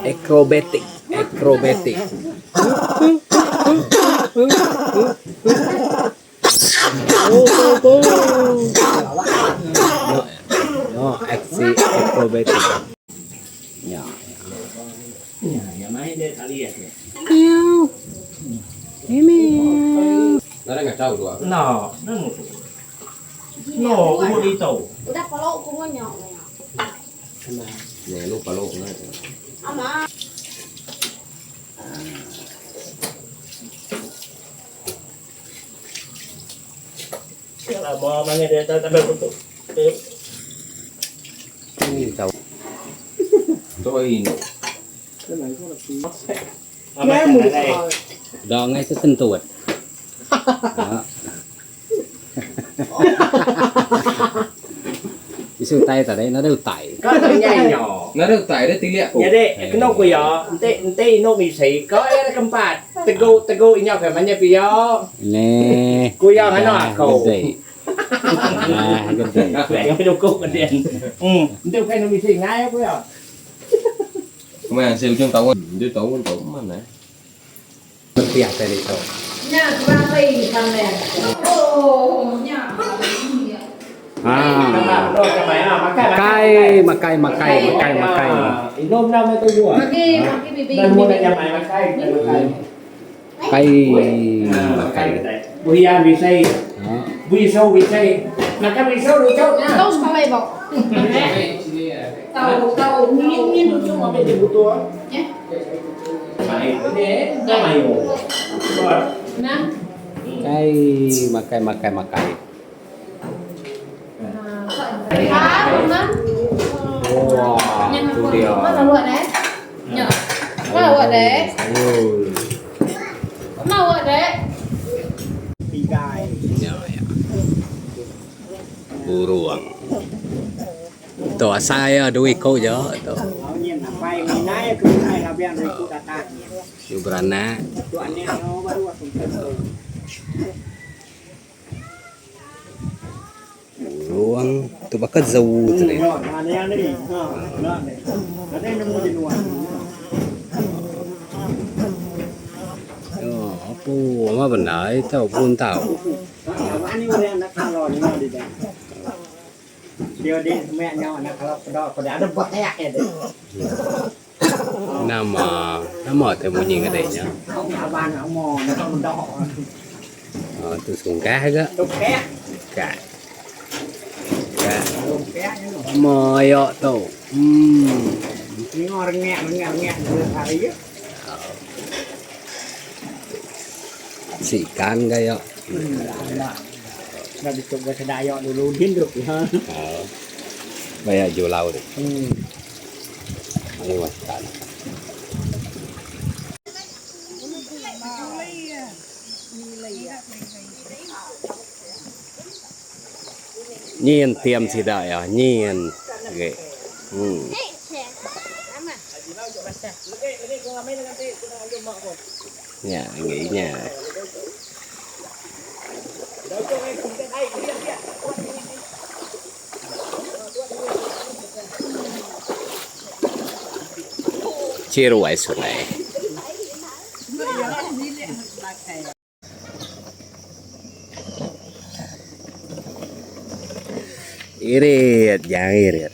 Acrobatic, acrobatic. No, aksi acrobatic. Ya. Meow. Meow. Nadai ngachau tu ah. Enda, enda ngutu. No, umur ditu. Udah palo ku enggau nya. Nya lu palo ngai. Ama. Lama manggai dia tak sampai kutu. Tau. Toi indu. Dah ngai sekentut. Ha. Bisi utai tadi nadai utai. Ka nanya nyo. Nadai utai deh tilik ku. Nyadi kenu ku iya enti enti indu misi ka iya da kempat tegu tegu inya ke manya pia. Neh. Ku iya nganu aku. Gede. Nah gede. Nyukup ke din. Enti ukai indu misi ngai ku iya. Kemaya asil ujung taun. Ujung taun tu manah. Mentiah tai ditu. Makai makai makai makai makai. Makai makai. Makai makai makai makai. Wah, tu dia. Sayur. Nya ya. Burung. Tu asai iya dua iku ja tu. Yu beranak. Burung tu baka zoo tu deh. Oh, apu amat bendar ita pun tau. Nama nama tai munyi ngagai nya. Oh tu sungkah ga. Ka. Ka. Moyo tu. Hmm. Si ikan gaya. Oh. Baya julau tu. Mayuh ikan. Nyin tiam sida iya nyin agi. Hmm. Nya agi nya. Chiru ai sungai. Irit jang irit.